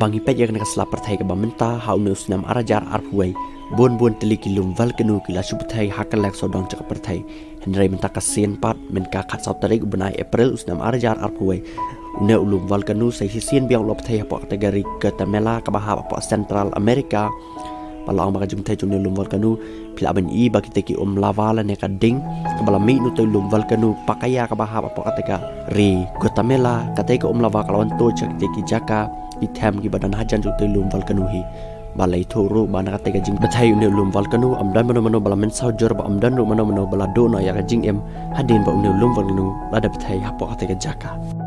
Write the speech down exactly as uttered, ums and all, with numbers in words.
Ba ngi peit ïa kane ka sla pyrthei kaba mynta, ha une u snem ar hajar arphew wei, bun bun tylli ki lum volcano ki la shu bthei ha kylleng sawdong jong ka pyrthei. Hynrei mynta ka sien pat, mynta ka khatsaw tarik u bnai April u snem ar hajar arphew wei, une u lum volcano sa shisien biang u la bthei hapoh katei ka ri Guatemala kaba hap hapoh Central America. Ba la ong ba ka jingbthei jong une u lum volcano, phi lah ban i ba kitei ki um lava lane ka ding kaba la mih na utei u lum volcano Pacaya kaba hap hapoh katei ka ri Guatemala, katei ka um lava ka la wan tuid sha kitei ki jaka, ki them kiba don hajan jong utei u lum volcano hi. Ba la ïathuh ruh ba na katei ka jingbthei une u lum volcano, ym don mano mano ba la mynsaw jur, bad ym don ruh mano mano ba la duh noh ïa ka jingim, hadien ba une u lum volcano la dep bthei hapoh katei ka jaka.